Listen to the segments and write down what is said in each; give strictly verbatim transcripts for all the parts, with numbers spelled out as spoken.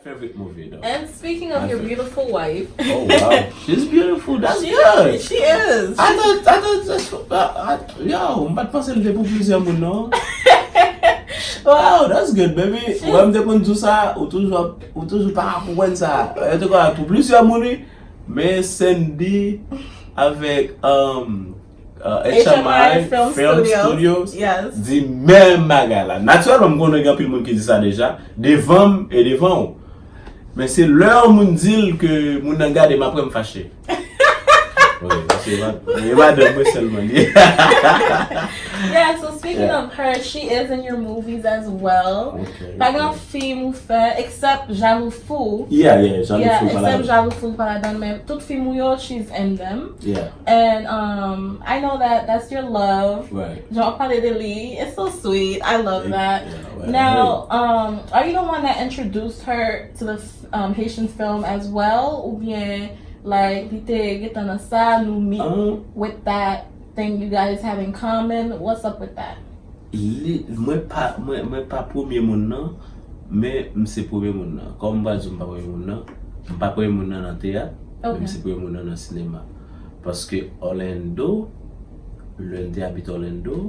Favorite movie, though. And speaking of your beautiful wife, oh wow, she's beautiful. That's she, good. She is. I thought, I thought, that's, uh, I, yo, m pa t panse l te pou plizyè moun non. Wow, that's good, baby. Ou wè m te konn di w sa, ou toujou, ou toujou pa konprann sa. An tou ka, pou plizyè moun wi, men Sandy avèk um, uh, H M I Film Studios di menm bagay la. Natirèlman, m konnen gen anpil moun ki di sa deja, devan m e devan w. Men se lè yon moun di l ke moun nan gade m apre m fache. Wi, paske e madanm mwen sèlman li ye. Yeah, so speaking of her, she is in your movies as well. Pa gen fim ou fè, except Jalou Fou. Yeah, yeah, Jalou Fou pa ladan. Except Jalou Fou pa ladan, men tout fim ou yo, she's in them. Yeah. And um, I know that that's your love. Jan w pale de li, it's so sweet. I love that. Now, um, are you the one that introduced her to the um, Haitian film as well? Oubyen, like, li te gentan nan sa, nou meet with that thing you guys have in common? What's up with that? Li, mwen pa, mwen, mwen pa premye moun nan, men m se premye moun nan. Kòm m pa di m pa premye moun nan, m pa premye moun nan nan teyat, men m se premye moun nan nan sinema. Paske Orlando, lè m te abite Orlando,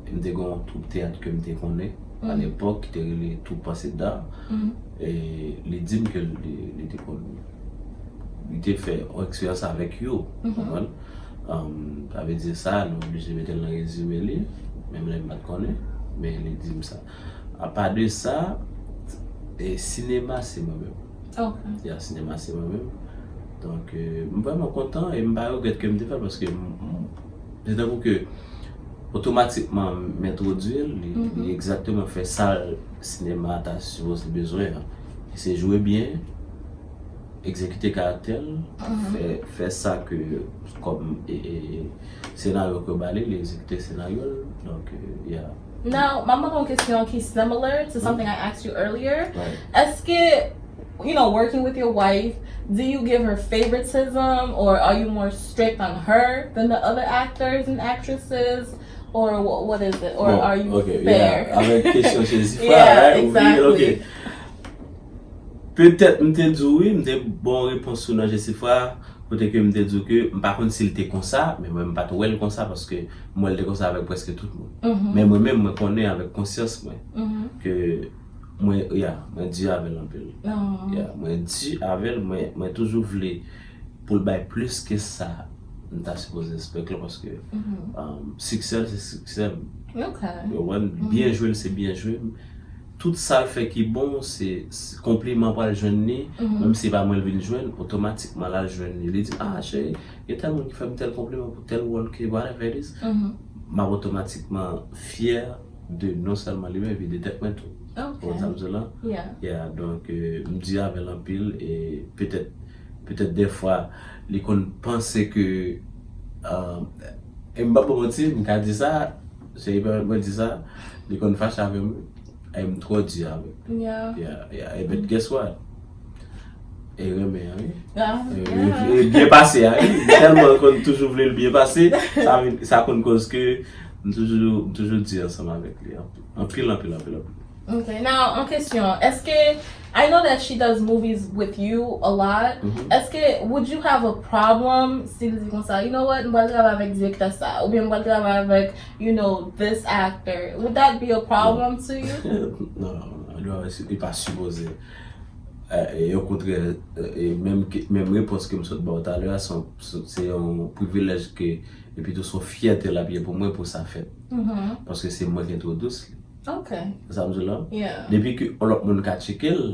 m te gen yon twoup teyat ke m te konnen alepòk ki te rele Twoup Panse Dar. E li di m ke li, li te konn, li te fè yon eksperyans avèk yo, ou konprann? Sa vle di sa, nou oblije mete l nan rezime li, menm lè m pa t konnen, men li di m sa. Apa de sa, e sinema se mwen menm. Ya, sinema se mwen menm. Donk, m vrèman kontan e m pa regrèt ke m te fè l paske se tankou ke otomatikman m entwodui l, li, li egzakteman fè sa sinema ta sipoze bezwen an. Se jwe byen, egzekite karaktè l, fè, fè sa ke kòm e, e, senaryo ke yo ba li, li egzekite senaryo l. Donk, ya. Now, m ap mande yon kesyon ki similar to something I asked you earlier. Èske, you know, working with your wife, do you give her favoritism or are you more strict on her than the other actors and actresses? Or what, what is it? Or are you fair? Avèk kesyon Jezifra, right? Ou vini, ok. Petèt m te di w wi, m te ba w repons ou nan Jezifra, kote ke m te di w ke m pa konn si l te konsa, men mwen m pa t wè l konsa paske m wè l te konsa avèk prèske tout moun. Men mwen menm, mwen konnen avèk konsyans mwen ke mwen, ya, mwen di avè l anpil. Ya, mwen di avè l, mwen, mwen toujou vle pou l bay plis ke sa m ta sipoze espere paske um, siksè l se siksè m. Ou konprann? Byen jwe l se byen jwe m. Tout sa l fè ki bon, se konpliman pral jwenn li, menm si se pa mwen l vin jwenn, otomatikman l al jwenn li. Li di, ah cheri, gen tèl moun ki fè m tèl konpliman pou tèl wòl ke whatever it is, m ap otomatikman fyè de non sèlman li menm epi de tèt mwen tou. Ou konprann sa m di w la? Yeah, donk, m di avè l anpil e petèt, petèt dèfwa li konn panse ke, e m p ap ba w manti, m ka di sa, se li pèmèt mwen di sa, li konn fache avè m wi. E m twò di avè l. Yeah, yeah, e but guess what? E renmen an wi. E byen pase a wi. Tèlman l konn toujou vle l byen pase, sa konn koz ke m toujou, m toujou di ansanm avèk li anpil, anpil, anpil, anpil. Ok, now, an kesyon, èske, I know that she does movies with you a lot. Èske, would you have a problem si l di konsa, you know what, m pral travay avèk direktè sa, oubyen m pral travay avèk, you know, this actor? Would that be a problem to you? Non, non, non, li pa sipoze. E okontrè, menm repons ke m sot ba w talè a, se yon privilèj ke, epi tou se yon fyète l ap ye pou mwen pou sa fèt. Paske se mwen ki entwodui li. Ou sa m di w la? Depi ke yon lòt moun ka tcheke l,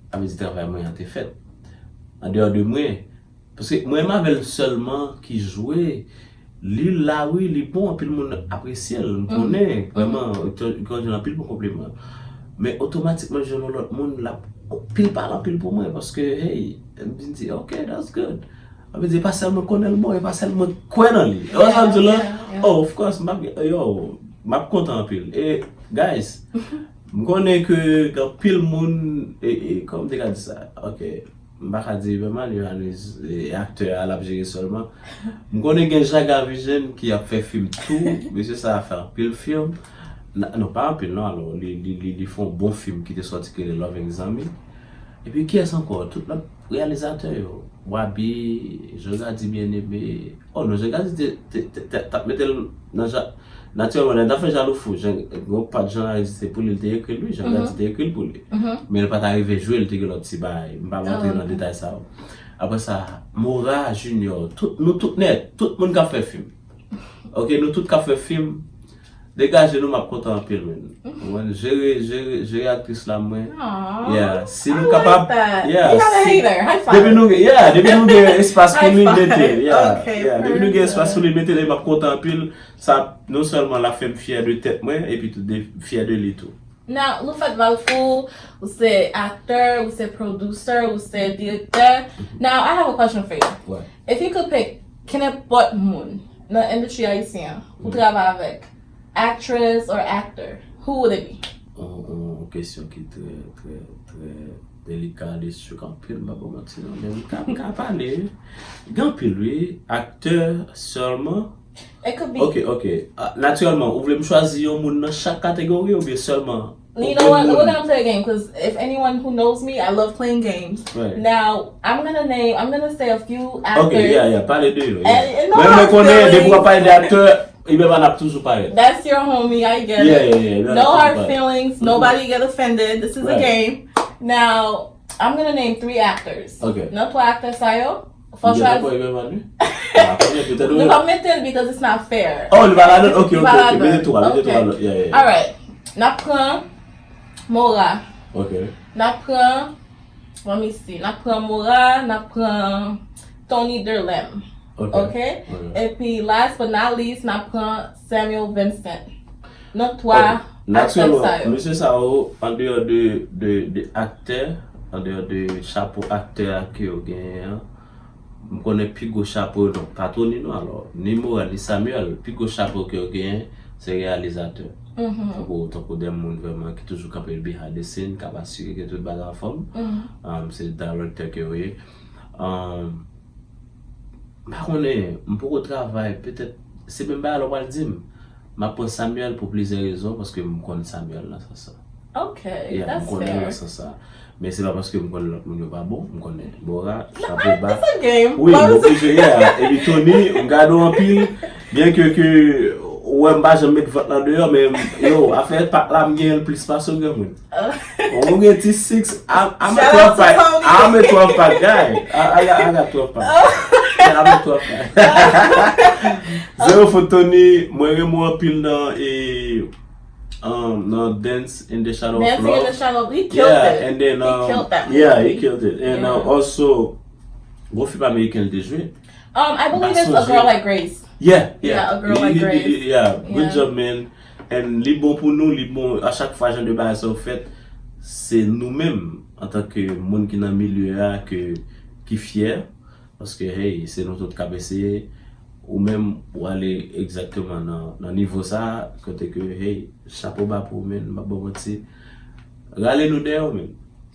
sa vle di travay mwen an te fèt. Andeyò de mwen, paske mwen menm avè l sèlman ki jwe, li la wi, li bon, anpil moun apresye l, m konnen, vrèman, ou konn jwenn anpil bon konpliman. Men otomatikman jwenn yon lòt moun, l ap anpil pale anpil pou mwen, paske, hey, m vin di, ok, that's good. Sa vle di, e pa sèl mwen konnen l bon, e pa sèl mwen kwè nan li. Ou sa m di w la? Oh, of course, m ap, yo, m ap kontan anpil. E, guys, m konnen ke gen anpil moun, e, e, kòman m te ka di sa? Ok, m pa ka di Iberman, Yohannes, e, aktè a, l ap jere sèlman. M konnen gen Jaga Vision ki ap fè fim tou, mesye sa a fè anpil fim. Non, pa anpil non, alò, li, li, li, li fè yon bon fim ki te sòti ki rele Loving Zanmi. Epi kiyès ankò? Tout lòt reyalizatè yo. Wabi, Jean Gady Bien-Aimé. Oh non, Jean Gady te, te, te, te, t ap mete l nan ja-, natirèlman, lè n t ap fè Jalou Fou, Jean, gon pa t Jean Gady te pou li, li te ekri l, wi, Jean Gady te ekri l pou li. Men li pa t arive jwe, li te gen lòt ti bagay. M pa rantre nan detay sa yo. Apre sa, Mora Junior, tout, nou tout nèt, tout moun k ap fè fim. Ok, nou tout k ap fè fim, degaje nou, m ap kontan anpil, men. Ou konprann? Jere, jere, jere aktris la, mwen. Yeah, si nou kapab, yeah, depi nou gen, yeah, depi nou gen espas pou li, mete l, yeah, yeah, depi nou gen espas pou li, mete l, m ap kontan anpil. Sa, non sèlman l ap fè m fyè de tèt mwen, epi tou, de, fyè de li tou. Now, Loufèt Valfou, ou se aktè, ou se producer, ou se direktè. Now, I have a question for you. If you could pick kenenpòt moun nan industry ayisyen an pou travay avèk, actress or actor, who would it be? On, on kesyon ki trè, trè, trè delika, li chokan anpil, m pa ba w manti non, men m ka, m ka pale. Gen anpil wi, aktè sèlman. It could be. Ok, ok. Ah, natirèlman, ou vle m chwazi yon moun nan chak kategori oubyen sèlman You know what? We're gonna play a game because if anyone who knows me, I love playing games. Right. Now, I'm gonna name, I'm gonna say a few actors. Ok, yeah, yeah, pale de yo. And, and no hard feelings. Mwen, mwen konnen, depi w ap pale de aktè, Iberville ap toujou parèt. That's your homie, I get it. Yeah, yeah, yeah. No hard feelings, nobody get offended. This is a game. Now, I'm gonna name three actors. Ok. Nan twa aktè sa yo, Fò chwazi. Nou p ap mete l because it's not fair. Oh, li pa ladan? Ok, ok, ok. Mete twa, mete twa lòt. Yeah, yeah, yeah. Alright. N ap pran Mora. Ok. N ap pran, let me see. N ap pran Mora, n ap pran Tony Derlem. Ok. Ok? Ok. Epi, last but not least, n ap pran Samuel Vincent. Nan twa aktè sa yo. Mesye sa yo, andeyò de, de, de aktè, andeyò de chapo aktè a ke yo genyen an, m konnen pi gwo chapo yo, non, pa Tony non, alò, ni Mora, ni Samuel, pi gwo chapo ke yo genyen, se reyalizatè. Tankou, tankou de moun vrèman ki toujou kanpe behind the scene, k ap asire ke tout bagay anfòm. Um, se direktè ke yo ye. Um, M pa konnen, m poko travay, petèt, se menm bagay la w pral di m. M ap pran Samuel pou plizyè rezon, paske m konn Samuel nan sans sa. Ok, yeah, m konnen l nan sans sa. Men se pa paske m konnen lòt moun yo pa bon, m konnen Mora, chapo ba. It's a game. Wi, m oblije, yeah. Epi Tony, m gade w anpil, byen ke, ke, ou wè m pa janm met vant lan deyò, men, yo, afè pak la, m genyen l plis pase w granmoun. Ou gen ti six, I'm, I'm a twelve pack. I'm a twelve pack guy. I, I got, I got twelve pack. Yeah, I'm a twelve pack. Zero Foot Tony, mwen renmen w anpil nan, e, um, nan Dance in the Shadow of Love. Dancing in the Shadow, he killed it. Yeah, and then, um, he killed that movie. Yeah, he killed it. And, uh, also, gon fim ameriken li te jwe. Um, I believe it's A Girl Like Grace. Yeah, yeah. Yeah, A Girl Like Grace. Yeah, good job, man. And li bon pou nou, li bon, a chak fwa jan de bagay sa yo fèt, se nou menm, antanke moun ki nan milye a, ke, ki fyè, paske, hey, se nou tout k ap eseye, ou menm, ou ale egzakteman nan, nan nivo sa, kote ke, hey, chapo ba pou ou, man, m ap ba w manti, rale nou dèyè w, man.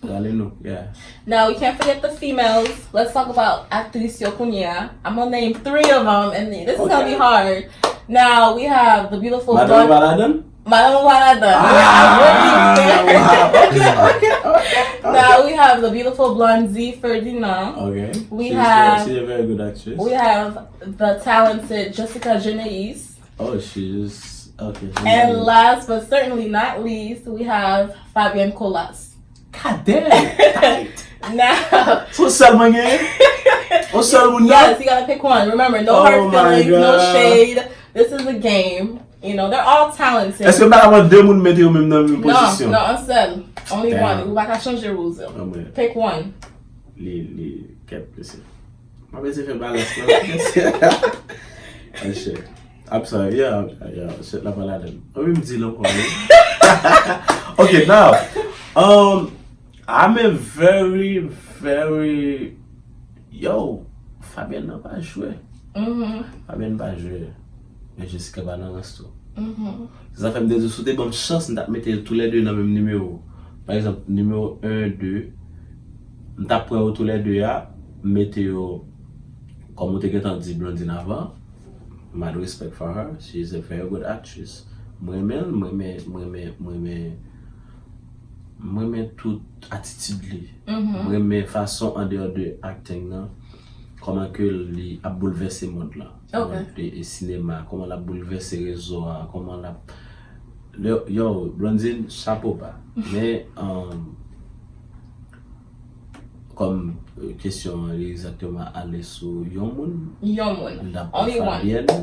Rale nou, yeah. Now, we can't forget the females. Let's talk about aktris yo kounye a. I'm gonna name three of them, and this is gonna be hard. Now, we have the beautiful Madan Blan- Baladan? Madan Baladan. Ah, wow. Okay, okay, okay, okay. Now, we have the beautiful Blondie Ferdinand. Okay. We have, she's a very good actress. We have the talented Jessica Geneis. Oh, she's, okay, she's And last but certainly not least, we have Fabienne Colas. God damn, tight. Now, se yon sèl mwen genyen? Yon sèl moun nan? Yes, you gotta pick one. Remember, no hard feelings, no shade. This is a game. You know, they're all talented. Èske m pa ka pran de moun mete yo menm nan menm pozisyon? Non, non, yon sèl. Only one. Ou pa ka chanje rules yo. Pick one. Li, li, kèt, mesye. M ap eseye fè balans lan. Monchè. I'm sorry, yeah, yeah, shit la pa ladan. Anvi m di l ankò, wi. Okay, now, um, I'm a very, very, yo, Fabienne nan pa jwe. Fabienne pa jwe. Men Jessica pa nan rans tou. Se sa fè m te di w, si w te ban m chans, m t ap mete yo toulède nan menm nimewo. Pa egzanp, nimewo en, de, m t ap pran yo toulède a, m mete yo, kòm ou te gentan di Blondine avan, mad respect for her, she is a very good actress. M renmen l, m renmen, m renmen, m renmen M renmen tout atitid li. M renmen fason andeyò de acting nan, kòman ke li ap boulvèse mond lan. Mond e, e sinema, kòman l ap boulvèse rezo a, kòman l ap. Yo, yo, Blondine, chapo ba. Men, um, kòm, euh, kesyon an egzakteman ale sou yon moun, Yon moun. M t ap pran Only one. Fabienne.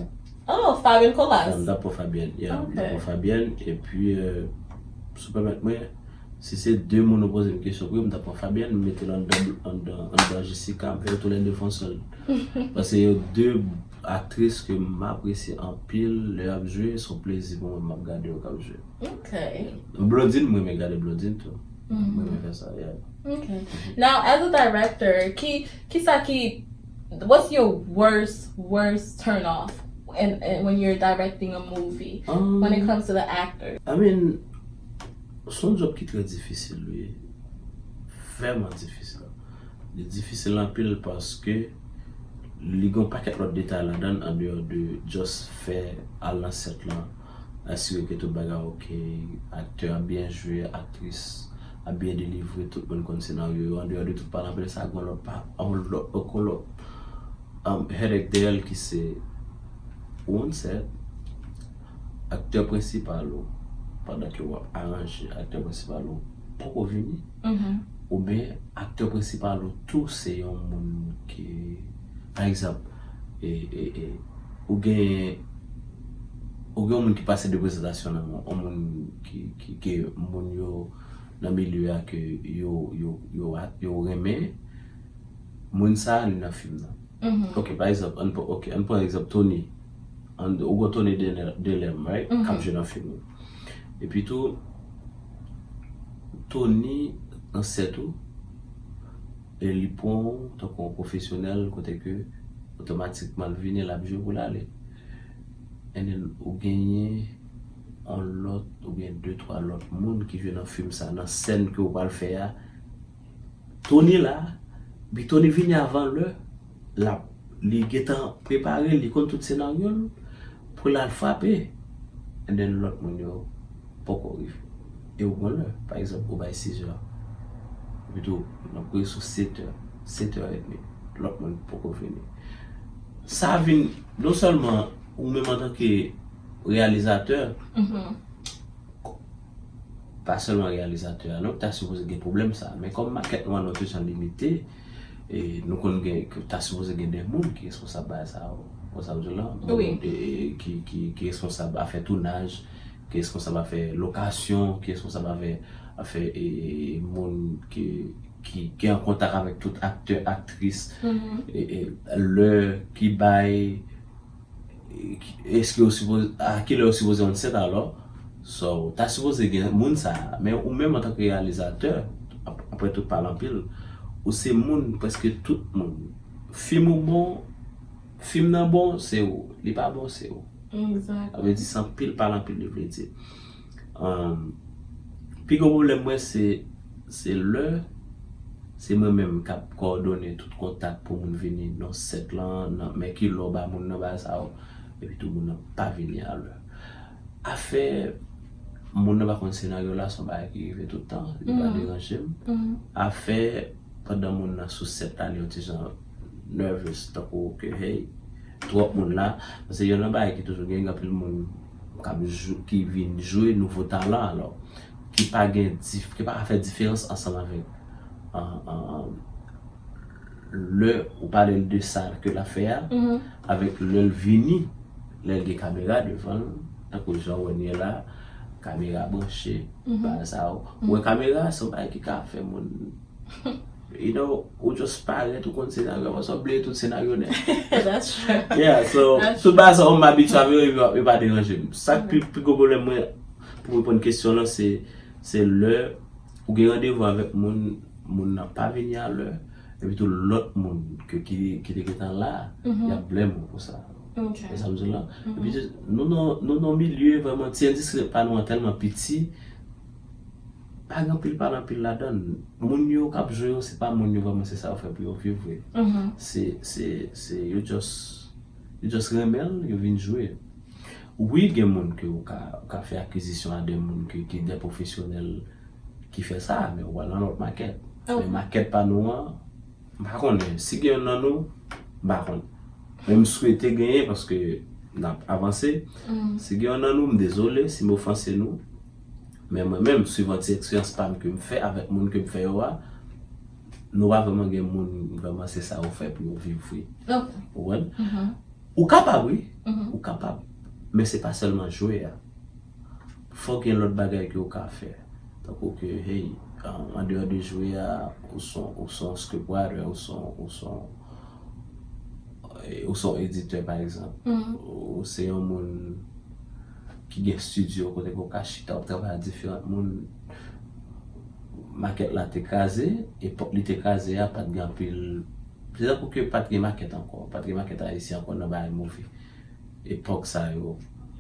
Oh, Fabienne Colas. M t ap pran Fabienne, yeah, m t ap Ok. pran Fabienne. Epi, euh, si w pèmèt mwen, si se de moun ou poze m kesyon pou yo, m t ap pran Fabienne, m mete l anndan, anndan, anndan Jessica, m fè yo toulède fè yon sèl. Paske yo de aktris ke m apresye anpil, lè y ap jwe, se yon plezi pou mwen, m ap gade yo k ap jwe. Ok. Blondine, mwen renmen gade Blondine tou. Mwen renmen fè sa, yeah. Ok. Now, as a director, ki, ki sa ki, what's your worst, worst turn off in, in, when you're directing a movie, when it Um, comes to the actor? I mean, se yon job ki trè difisil, wi. Vrèman difisil. Li difisil anpil paske li gen yon pakèt lòt detay ladan l andeyò de just fè al nan sèt lan, asire ke tout bagay ok, aktè a byen jwe, aktris a byen delivre, tout moun konn senaryo yo, andeyò de tout pale anpil sa, gen yon lòt pa, yon lòt, ankò lòt, um, headache dèyè l ki se ou on sèt, aktè prensipal ou, pandan ke w ap aranje, aktè prensipal ou poko vini, oubyen aktè prensipal ou tou se yon moun ki, pa egzanp, e, e, e, ou gen, ou gen yon moun ki pase de prezantasyon nan men w, yon moun ki, ki, ke moun yo nan milye a ke yo, yo, yo, yo renmen, moun sa a li nan fim nan. Ok, pa egzanp, ann pran, ok, ann pran egzanp Tony. Ann, ou gon Tony Dele-, Delem, right? K ap jwe nan fim nan. Epi tou, Tony nan sèt ou, e li pran w tankou yon pwofesyonèl kote ke otomatikman l vini, l ap jwe pou l ale. And then, ou genyen yon lòt, oubyen de, twa lòt moun ki jwe nan fim sa, nan sèn ke w pral fè a, Tony la, bi Tony vini avan lè, l ap, li gentan prepare, li konn tout senaryo l pou l al frape. And then lòt moun yo poko rive. E ou konn lè, pa egzanp, ou bay sizè. Epi tou, n ap rive sou setè, setè edmi. Lòt moun poko vini. Sa vin, non sèlman ou menm antanke reyalizatè, pa sèlman reyalizatè a non ki ta sipoze gen pwoblèm sa, men kòm makèt nou an nou te jan limite, e nou konn gen, ta sipoze gen de moun ki responsab bagay sa yo, konsa m di w lan, Wi. E, e, ki, ki, ki responsab afè tounaj, ki responsab afè lokasyon, ki responsab afè, afè e, e, moun ki, ki, ki an kontak avèk tout aktè, aktris, e, e, lè ki bay, èske yo sipoze, a kilè yo sipoze on sèt alò? So, ta sipoze gen moun sa a. Men ou menm antanke reyalizatè, ap-, apre tout pale anpil, ou se moun prèske tout moun. Fim ou bon, fim nan bon, se ou. Li pa bon, se ou. Sa vle di se anpil pale anpil li vle di. Um, pi gwo pwoblèm mwen se, se lè se mwen menm k ap kowòdone tout kontak pou moun vini nan sèt lan, nan, men ki lè w ba moun nan bagay sa yo, epi tou moun nan pa vini alè. Afè moun nan pa konn senaryo la, se yon bagay ki rive tout tan, li pa deranje m. Afè pandan moun nan sou sèt la, li yon ti jan nervous, tankou ke, hey, twòp moun la. Paske youn nan bagay ki toujou gen, gen anpil moun k ap jou-, ki vin jwe nouvo talan, alò, ki pa gen dif-, ki pa ka fè diferans ansanm avèk, an, an, lè ou pale l de sa ke l ap fè a, avèk lè l vini, lè l gen kamera devan l, tankou jan w wè n ye la, kamera branche, bagay sa yo. Ou wè kamera, se yon bagay ki ka fè moun, you know, ou just parèt, ou konn senaryo, apre sa w bliye tout senaryo nèt. That's true. Yeah, so, tout bagay sa yo m abitye avè yo, yo, yo pa deranje m. Sa k pi, pi gwo pwoblèm mwen, pou reponn kesyon lan, se, se lè ou gen randevou avèk moun, moun nan pa vini alè, epi tou lòt moun ke, ki, ki te gentan la, y ap blame ou pou sa. E sa m di w lan. Epi tou, nou nan, nou nan milye vrèman, ti endistri pa nou an tèlman piti, pa gen anpil pale anpil ladan l. Moun yo k ap jwe yo, se pa moun yo vrèman se sa yo fè pou yo viv vre. Se, se, se, yo just, yo just renmen l, yo vin jwe. Wi, gen moun ke ou ka, ou ka fè akizisyon a de moun ke, ki de pwofesyonèl, ki fè sa, men ou pral nan lòt makèt. Men makèt pa nou an, m pa konnen. Si gen yonn nan nou, m pa konnen. Men m swete genyen paske n ap avanse. Si gen yonn nan nou, m dezole si m ofanse nou. Men mwen menm, swivan ti eksperyans pa m ke m fè avèk moun ke m fè yo a, nou pa vrèman gen moun vrèman se sa yo fè pou yo viv vre. Ou konprann? Ou kapab, wi. Ou kapab. Men se pa sèlman jwe a. Fòk gen lòt bagay ke w ka fè. Tankou ke, hey, an, an deyò de jwe a, ou se yon, ou se yon scriptwriter, ou se yon, ou se yon, eh, ou se yon editè, pa egzanp. Ou se yon moun ki gen estidyo kote ke w ka chita, w ap travay ak diferan moun. Makèt la te kraze, epòk li te kraze a, pa t gen anpil. Se tankou ke pa t gen makèt ankò, pa t gen makèt ayisyen ankò nan bagay move. Epòk sa yo,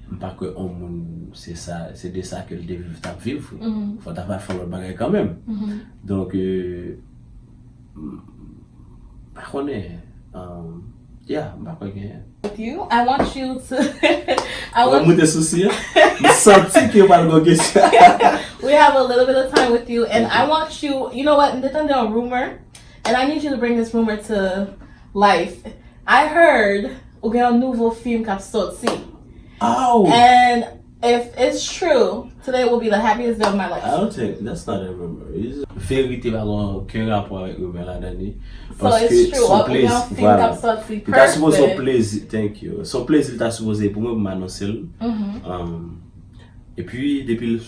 m pa kwè on moun se sa, se de sa ke l te viv, t ap viv. Fò w ta va fè yon lòt bagay kanmenm. Donk, euh, m pa konnen, um, yeah, m pa kwè gen. With you, I want you to, I want. Mwen moute sou si a. M santi ke yo pral gen kesyon. We have a little bit of time with you, and I want you, you know what, m te tande yon rumor, and I need you to bring this rumor to life. I heard ou gen yon nouvo fim k ap soti. Oh! And if it's true, today will be the happiest day of my life. I don't think, that's not a rumor. Verite pa gen okenn rapò avèk rumè ladan li. So it's true. Ou gen yon fim k ap soti. Li ta sipoze yon plezi, thank you. Se yon plezi li ta sipoze pou mwen pou m anonse l. Um, epi depi l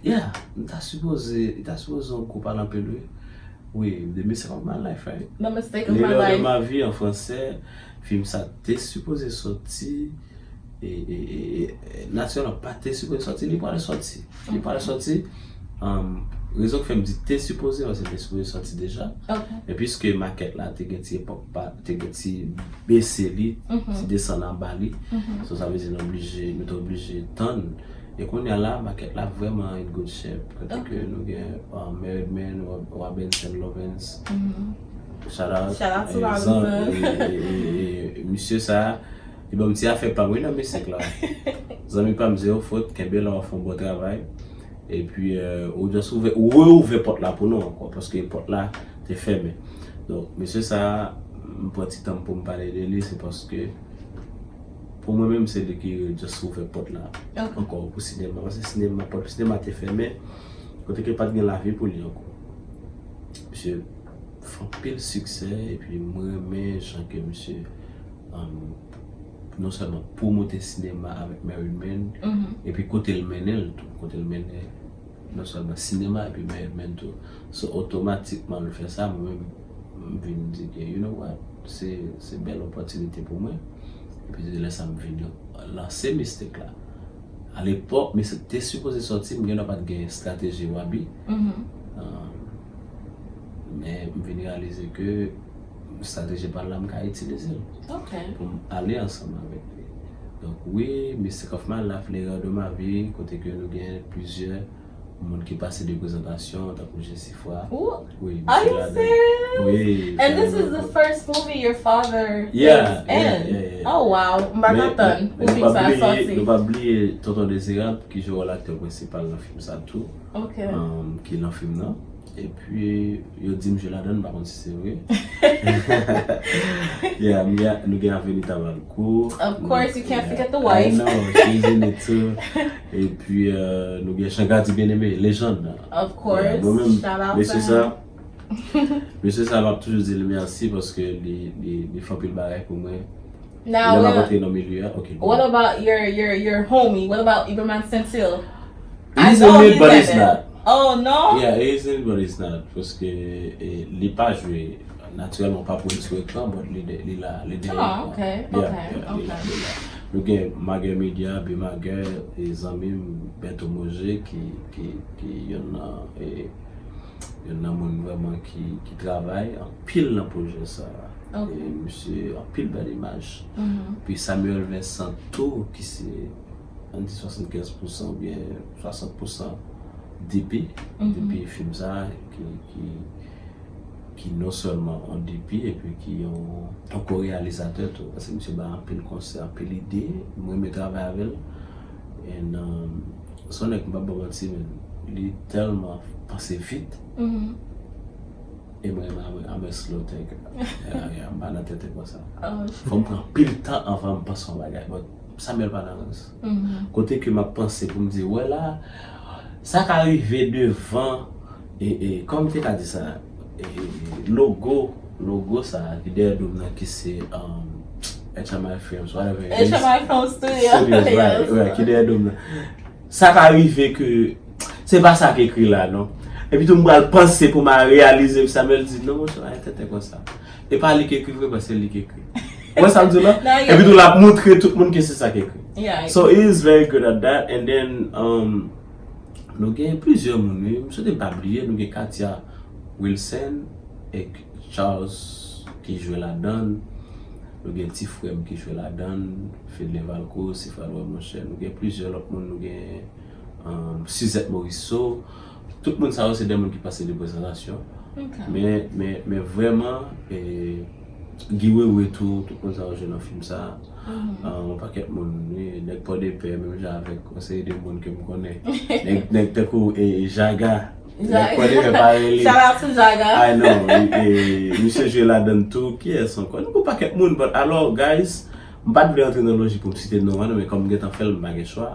Yeah, m ta sipoze, li ta sipoze yon gwo pale anpil, wi. Wi, The Mistake of My Life, right? The Mistake of My Life. L'erreur de ma vie an fransè, fim sa te sipoze sòti, e, e, e, e, natirèlman pa te sipoze sòti, li pral sòti. Li pral sòti. Um, rezon ki fè m di te sipoze, paske te sipoze sòti deja. Men piske makèt la te gen ti epòk pa, te gen ti bese li, ti desann anba li. So, sa vle di nou oblije, nou te oblije tann. E kounye a la, makèt la vrèman in good shape. Kote ke nou gen, uh, Mary Edmond, Rob-, Robinson Lovens. Shout out. Shout out to Robinson. E, e, e, e, misye sa, li ban m ti afè pa m, wi, nan mizik la. Zanmi pa m, zewo fot, kenbe la, w ap fè yon bon travay. Epi, euh, ou just ouvè, ou reouvè pòt la pou nou ankò, paske pòt la te fèmen. Donk, mesye sa, m pran ti tan pou m pale de li, se paske, pou mwen menm, se li ki just ouvè pòt la ankò pou sinema. Paske sinema, pòt sinema te fèmen, kote ke pa t gen lavi pou li ankò. Misye fè anpil siksè, epi mwen renmen jan ke misye, um, non sèlman pwomote sinema avèk Mary Edmond, epi kote l mennen l tou, kote l mennen non sèlman sinema, epi Mary Edmond tou. So, otomatikman, l fè sa, mwen menm, m vin di ke, you know what, se, se bèl opòtinite pou mwen. Epi, se lè sa m vin lanse Mistake la. Alepòk, Mistake te sipoze sòti, m gen dwa pa t gen estrateji Wabi. Um, men m vin reyalize ke estrateji pa l la, m ka itilize l pou m ale ansanm avèk li. Donk, wi, Mistake of My Life, L'erreur de ma vie, kote ke nou gen plizyè moun ki pase de prezantasyon, tankou Jesifwa. Ooh, are you serious? Wi, and this is the first movie your father is in. Yeah, yeah, yeah. Oh, wow. M pa t atann pou fim sa a sòti. Nou pa bliye Tonton Dezirab, ki jwe wòl aktè prensipal nan fim sa tou. Ok. Um, ki nan fim nan. Epi, yo di m jwe ladan, m pa konn si se vre. Yeah, m gen, nou gen Aveni Tabalkou. Of course, you can't forget the wife. I know, she's in it too. Epi, euh, nou gen Jean Gardy Bien-Aimé, lejand. Of course, shout out to him. Mesye sa, mesye sa, m ap toujou di l mèsi paske li, li, li fè anpil bagay pou mwen. Lè m ap antre nan milye a, ok. What about your, your, your homie? What about Iberman Saintil? He's in it, but he's not. Oh, no? Yeah, he's in it, but he's not. Paske, eh, li pa jwe, natirèlman, pa pwodui sou ekran, but li de-, li la, li dèyè ekran. Oh, ok, ok, ok. Nou gen Mager Media, Be Mager, e zanmi m, Berto Moje, ki, ki, ki yonn nan, e, yonn nan moun vrèman ki, ki travay anpil nan pwojè sa a. Ok. E misye, anpil bèl imaj. Pi Samuel Vincent tou, ki se, ann di swasannkenz pousan oubyen swasant pousan D P, D P fim sa a, ki, ki, ki non sèlman yon D P, epi ki yon, yon ko-reyalizatè tou, paske misye bay anpil konsèy, anpil ide, mwen renmen travay avè l. And, um, se yon nèg, m p ap ba w manti, men li tèlman panse vit. E mwen, I'm, I'm a slow thinker. Yeah, yeah, m pa nan tenten konsa. Oh, Fò m pran pil tan anvan m panse yon bagay. But Samuel pa nan rans. Kote ke m ap panse pou m di, wè la, sa ka rive devan, e, e, kòman m te ka di sa? E, e, logo, logo sa ki dèyè do m nan ki se um, H M I Films, whatever it is. H M I Film Studio. Studios, right, Yes. Right, ki dèyè do m nan. Sa ka rive ke se pa sa k ekri la, non. Epi tou m pral panse pou m al reyalize, Samuel di, non, monchè, pa gen tenten konsa. E pa li k ekri vre, men se li k ekri. Ou wè sa m di w la? Non, yeah. Epi tou l ap montre tout moun ke se sa k ekri. Yeah. So he is very good at that. And then, um, nou gen plizyè moun, wi. M swete m pa bliye, nou gen Katia Wilson, ek Charles ki jwe ladan l. Nou gen ti frè m ki jwe ladan l, Fedlin Valcourt, Sifrad Wè Monchè. Nou gen plizyè lòt moun, nou gen um, Suzette Morisseau. Tout moun sa yo se de moun ki pase de prezantasyon. Ok. Men, men, men vrèman, e, Guy Wewe tou, tout moun sa yo jwe nan fim sa. Um, yon pakèt moun, wi, nèg Pòdepè, menm jan avèk yon seri de moun ke m konnen. Nèg, nèg tankou e, Jaga. Nèg Pòdepè parèy li. Shout out to Jaga. I know. E, e, misye jwe ladan tou. Kiyès ankò? Nou gon pakèt moun, but alò, guys, m pa t vle antre nan lojik pou m site non an, men kòm m gentan fè l, m pa gen chwa.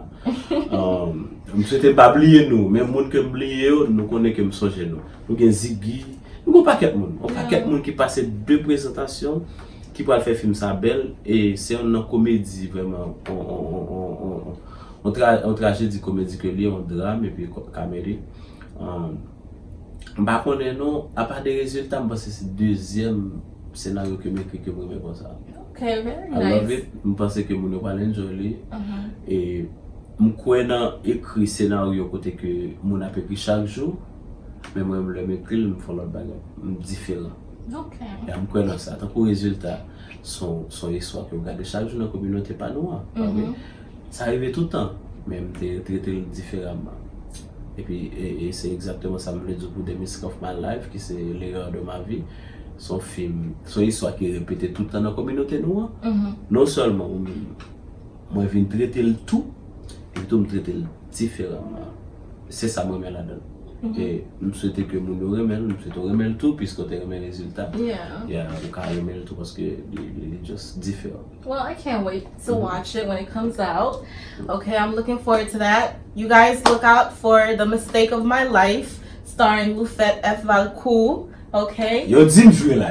Um, m swete m pa bliye nou, men moun ke m bliye yo, nou konnen ke m sonje nou. Nou gen Ziggy, nou gen yon pakèt moun. Yon pakèt moun ki pase de prezantasyon, ki pral fè fim sa bèl, e se yon nan komedi vrèman, on, on, on, on, on, on tra, on trajedi komedi ke li, yon dram, epi ko- kamedi. Um, m pa konnen non, apa de rezilta, m panse se dezyèm senaryo ke m ekri ke m renmen konsa. Ok, very I love nice. It. M panse ke moun yo pral enjoy li. Mhm. E m kwè nan ekri senaryo kote ke moun ap ekri chak jou, men mwen menm lè m ekri l, m fè yon lòt bagay. M diferan. Ok. Ya, m kwè nan sa. Tankou rezilta, son, son istwa ke w gade chak jou nan kominote pa nou an. Pa vre? Mhm. Sa rive tout tan, men m te trete l diferaman. Epi, e, e se egzakteman sa m vle di w pou The Mystique of My Life, ki se L'erreur de ma vie. Se yon fim, se yon istwa ki repete tout tan nan kominote nou an. Mhm. Non sèlman ou menm, mwen vin trete l tou, epi tou m trete l diferaman. Se sa m renmen ladan l. E m swete ke moun yo renmen l, m swete w renmen l tou, piske w te renmen rezilta. Yeah. Yeah, ou ka renmen l tou paske li, li, li just diferan. Well, I can't wait to watch it when it comes out. Okay, I'm looking forward to that. You guys look out for The Mistake of My Life, starring Lufette F. Valcourt. Okay. Yo di m jwe la.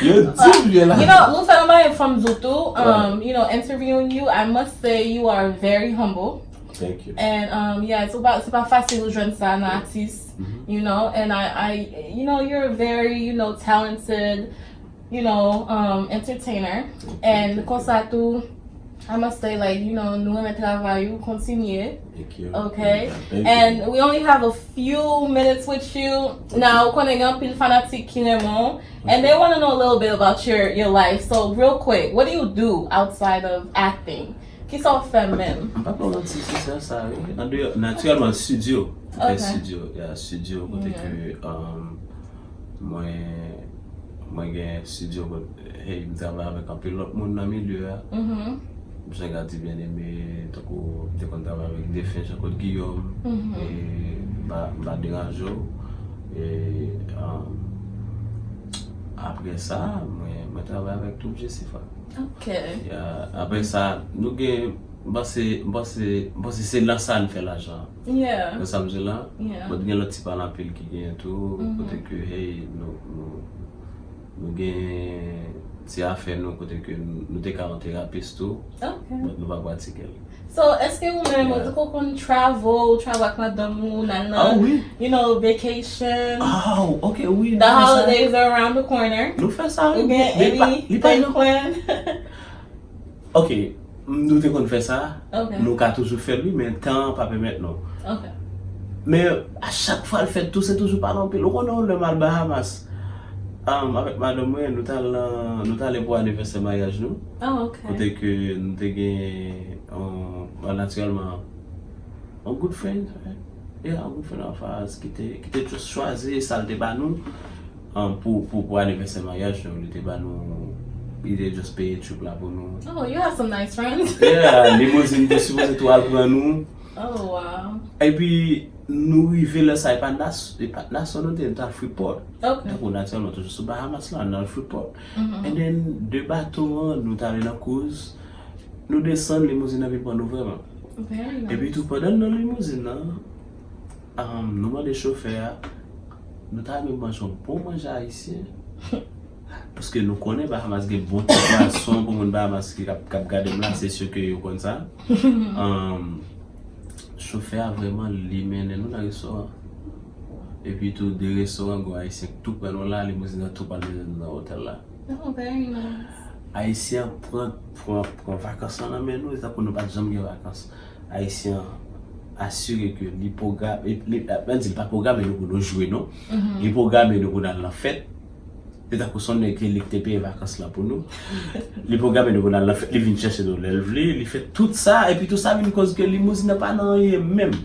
Yo di m jwe la. You know, Lufette, I'm from Zutu. Um, you know, interviewing you, I must say you are very humble. Thank you. And um, yeah, it's about, se pa fasil ou jwenn sa nan atis, you know, and I, I, you know, you're a very, you know, talented, you know, um, entertainer. And konsa tou, I must say, like, you know, nou renmen travay ou, kontinye. Thank you. Okay. Thank you. And we only have a few minutes with you. Now, ou konnen gen anpil fanatik ki renmen w, and they want to know a little bit about your, your life. So, real quick, what do you do outside of acting? Kisa w fè menm? M pa pran manti sou sa, sa, wi. Andeyo, natirèlman, studio. M fè Ok. Studio, yeah, studio, kote ke, um, mwen, mwen gen studio, kote, hey, m travay avèk anpil lòt moun nan milye a. Mhm. M sonje Gady Bien-Aimé, tankou m te konn travay avèk defen Jean Claude Guillaume, Mhm. e m pa, m pa deranje w. E, um, apre sa, mwen, mwen travay avèk Troupe Jessifa. Ok. Ya, apre sa, nou gen, m panse, m panse, m panse se nan sa n fè lajan. Yeah. Nan sa m di la, Yeah. but gen lòt ti pale anpil ki genyen tou, Mhm. kote ke, hey, nou, nou, nou gen ti afè nou, kote ke nou, nou te ka yon terapis tou, Ok. but nou pa pratike l. So, èske ou menm, Yeah. ou konn travel, travel ak madanm ou, nan, Ah, nan, wi. you know, vacation? Ah, ok, wi. The holidays are around the corner. Nou fè sa, wi. Ou gen Men li pa, any li pa thing yon plan? Ok, nou te konn fè sa. Ok. Nou ka toujou fè l, wi, men tan an pa pèmèt nou. Ok. Men a chak fwa l fèt tou, se toujou pale anpil. Ou konnen, yon lè m al Bahamas, um, avèk madanm mwen, nou t al nan, nou t ale pou anivèsè maryaj nou. Oh, ok. Kote ke nou te gen, um, natirèlman, yon good friend, yeah, yon good friend of ours ki te, ki te just chwazi sa l te ba nou. Um, pou, pou, pou anivèsè maryaj nou, li te ba nou, li te just peye trip la pou nou. Oh, you have some nice friends. Yeah, limousin te sipoze tou al pran nou. Oh, wow. Epi nou rive lè sa, e pa Nas- e pa Nassau nou te, nou t al Freeport. Ok. Tankou natirèlman, toujou sou Bahamas la, nou al Freeport. Mhm. And then, de bato an, nou t ale nan cruise, nou desann, limouzin nan vin pran nou vrèman. Very nice. Epi tou, pandan n nan limouzin nan, um, nou mande chofè a, nou ta renmen manje yon bon manje ayisyen. Paske nou konnen Bahamas gen bon ti pwason pou moun Bahamas ki ap, k ap gade m la, se si ke yo konn sa. Um, chofè a vrèman li mennen nou nan restoran. Epi tou, de restoran, gen Ayisyen tou pran nou la, limouzin nan tou pral mennen nou nan otèl la. Oh, very nice. Ayisyen an pran, pran, pran vakans lan nan men nou, se tankou nou pa t janm gen vakans. Ayisyen an asire ke li pwogram-, li, li, mwen di l pa pwograme nou pou nou jwe, non. Mhm. Li pwograme nou pou n al nan fèt. Se tankou se yon nèg ke li te peye vakans lan pou nou. Li pwograme nou pou n al nan fèt, li vin chèche nou lè l vle, li fè tout sa, epi tou sa vin koz ke limouzin nan pa nan anyen menm.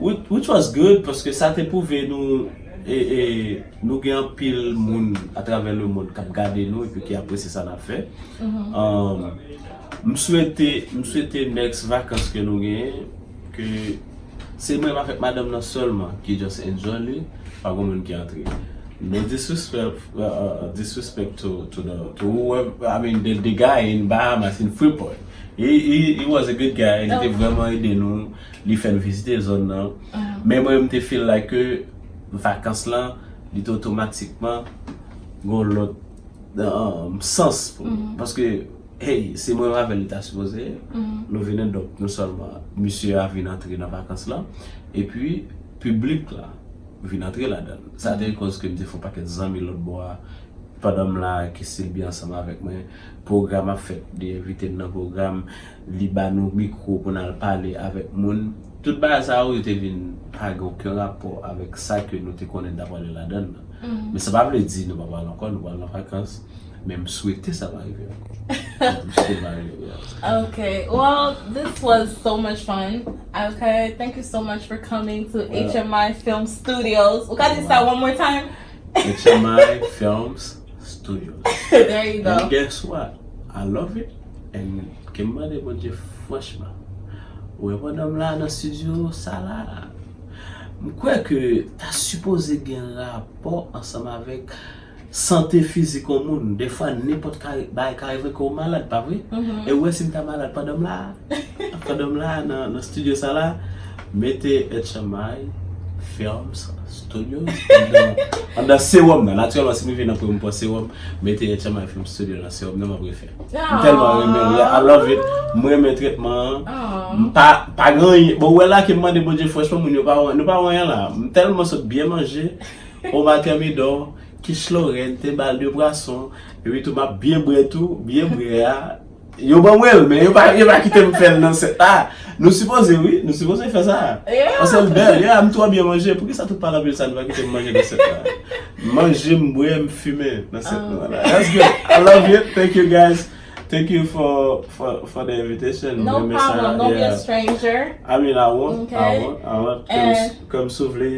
Which, which was good, paske sa te pwouve nou, e, e, nou gen anpil moun atravè lemonn k ap gade nou epi ki apresye sa n ap fè. Mhm. Um, m swete, m swete next vakans ke nou genyen, ke se mwen avèk madanm nan sèlman ki just enjoy li, pa gen moun ki antre. No disrespect, uh, uh, disrespect to, to the, to whoever, I mean, the, the guy in Bahamas, in Freeport. He, he, he was a good guy, li te Ok. vrèman ede nou, li fè n vizite zòn nan. Mhm. Men mwen, m te feel like ke vakans lan, li te otomatikman gon lòt, um, sans pou mwen. Mhm. Paske, hey, se mwen avè l li ta sipoze ye. Mhm. Nou vin, donk, non sèlman misye a vin antre nan vakans lan, epi piblik la vin antre ladan l. Sa te koz ke m te fè yon pakèt zanmi lòt bò a. Pandan m la, ke Sylvie ansanm avèk mwen, pwogram ap fèt, li envite n nan pwogram, li ba nou mikwo pou n al pale avèk moun. Tout bagay sa yo, yo te vin pa gen okenn rapò avèk sa ke nou te konnen n ta prale ladan l nan. Mhm. Men sa pa vle di nou pa pral ankò, nou pral nan vakans. Men m swete sa pa rive ankò. M swete pa rive, yeah. Okay, well, this was so much fun. Okay, thank you so much for coming to Yeah. H M I Film Studios. Ou ka di sa one more time? H M I Films Studios. There you And go. Guess what? I love it. And ke m mande Bondye franchman. Ou wè pandan m la nan studio sa la, m kwè ke ta sipoze gen rapò ansanm avèk sante fizik yon moun. Defwa, nenpòt ka, bagay ka rive ke w malad, pa vre? Mhm. E ou wè si m ta malad pandan m la, pandan m la nan, nan studio sa la, mete H M I Films Studios anndan, anndan sewòm nan. Natirèlman, si m rive nan premye pwen sewòm, mete H M I Film Studio nan sewòm nan, m ap refè. M tèlman renmen l, I love it. M renmen tretman an. Aw. M pa, pa gen anyen. Bon, ou wè la ke m mande Bondye franchman, moun yo pa wè, nou pa wè anyen la. M tèlman sot byen manje. Oma tèmidò, kich lorèn, te bal de pwason. Epi tou, m ap byen bwè tou, byen bwè a. Yo ban mwen l, men yo pa, yo pa kite m fè l nan sèt la. Nou sipoze, wi, nou sipoze fè sa. Yeah. Paske l bèl, yeah, m twò byen manje. Poukisa tout pale anpil sa, nou pa kite m manje nan sèt la? Manje, m bwè, m fimen nan sèt la. That's good. I love it. Thank you, guys. Thank you for, for, for the invitation. No Mwen renmen sa, problem. Don't be a yeah. Stranger. I mean, I won't, I Okay. won't, I won't. And- Kòm, kòm si w vle,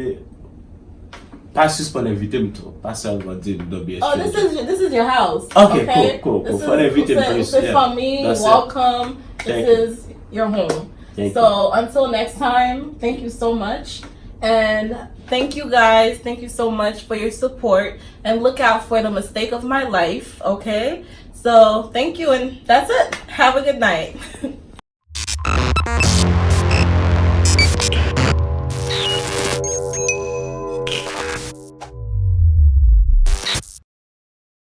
pa sispann envite m tou. Pa sèlman di m don't be a Oh, stranger. This is this is your house. Okay, cool, cool, cool. For the invitation, This is yeah. family. That's it. Welcome. Thank This you. is your home. Thank So until next time, thank you so much, and thank you guys. Thank you so much for your support, and look out for the mistake of my life. Okay. So thank you, and that's it. Have a good night.